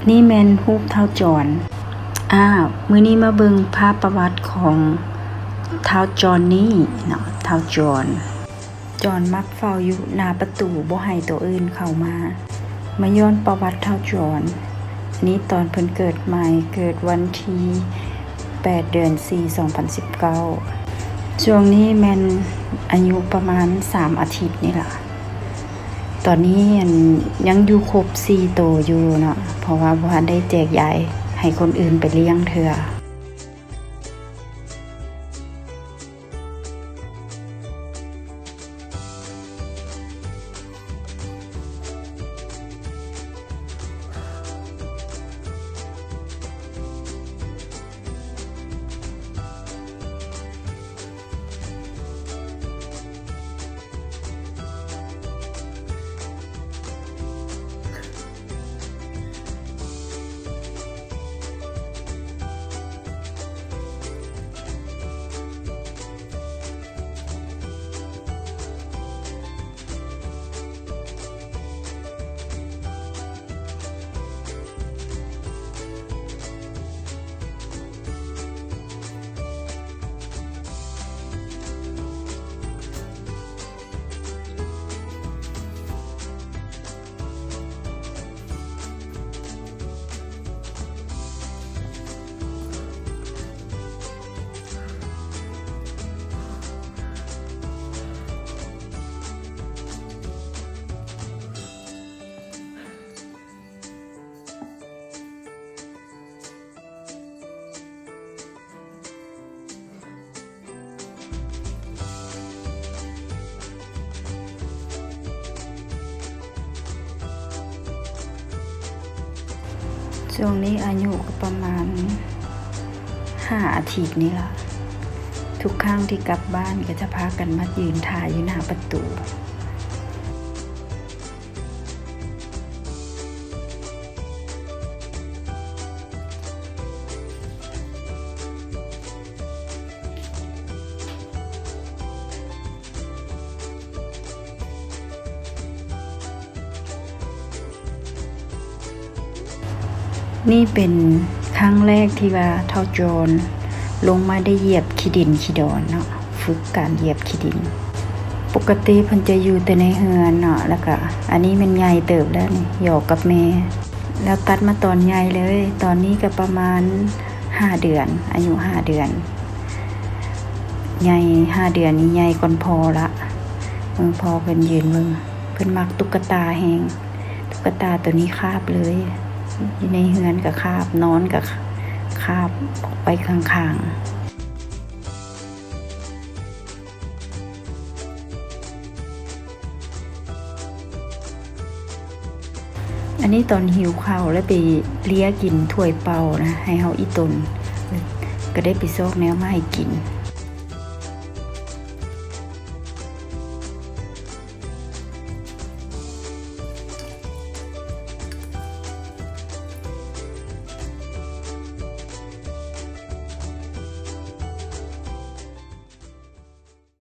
ນີ້ແມ່ນຮູບທ້າວຈອນ. ອ້າວ ມື້ນີ້ມາເບິ່ງພາບປະຫວັດຂອງທ້າວຈອນນີ້ເນາະ, ທ້າວຈອນ. ຈອນມັກເຝົ້າຢູ່ໜ້າປະຕູ ບໍ່ໃຫ້ໂຕອື່ນເຂົ້າມາ. ມາຍ້ອນປະຫວັດທ້າວຈອນ. ອັນນີ້ຕອນເພິ່ນເກີດໃໝ່, ເກີດວັນທີແປດ ເດືອນສີ່ ສອງພັນສິບເກົ້າ. ຊ່ວງນີ້ແມ່ນອາຍຸປະມານສາມອາທິດນີ້ລະ. ຕອນນີ້ ອັນ ຍັງຢູ່ຄົບສີ່ໂຕຢູ່ເນາະ, ເພາະວ່າບໍ່ທັນໄດ້ແຈກຢາຍໃຫ້ຄົນອື່ນໄປລ້ຽງເທື່ອ. ຊ່ວງນີ້ອາຍຸກໍປະມານຫ້າອາທິດນີ້ລະ. ທຸກຄັ້ງທີ່ກັບບ້ານກໍຈະພາກັນມາຢືນຖ້າຢູ່ໜ້າປະຕູ. ນີ້ເປັນຄັ້ງແລກທີ່ວ່າທ້າວຈອນລົງມາໄດ້ຢຽບຂີ້ດິນຂີ້ດອນເນາະ, ຝຶກການຢຽບຂີ້ດິນ. ປົກກະຕິເພິ່ນຈະຢູ່ແຕ່ໃນເຮືອນເນາະ, ແລ້ວກະອັນນີ້ແມ່ນໃຫຍ່ເຕີບແລ້ວນີ້ ຫຍອກກັບແມ່. ແລ້ວຕັດມາຕອນໃຫຍ່ເລີຍ, ຕອນນີ້ກໍປະມານຫ້າເດືອນ, ອາຍຸຫ້າເດືອນ. ໃຫຍ່ຫ້າເດືອນນີ້ໃຫຍ່ກ່ອນພໍ່ລະ. ເບິ່ງພໍ່ເພິ່ນຢືນເບິ່ງ, ເພິ່ນມັກຕຸກກະຕາແຮງ. ຕຸກກະຕາໂຕນີ້ຄາບເລີຍ, ຢູ່ໃນເຮືອນກໍຄາບ, ນອນກໍຄາບອອກໄປຂ້າງໆ. ອັນນີ້ຕອນຫິວເຂົ້າແລ້ວໄປເລຍກິນຖ້ວຍເປົ່ານະ ໃຫ້ເຮົາອີ່ຕົນ ກໍໄດ້ໄປຊອກແນວມາໃຫ້ກິນ.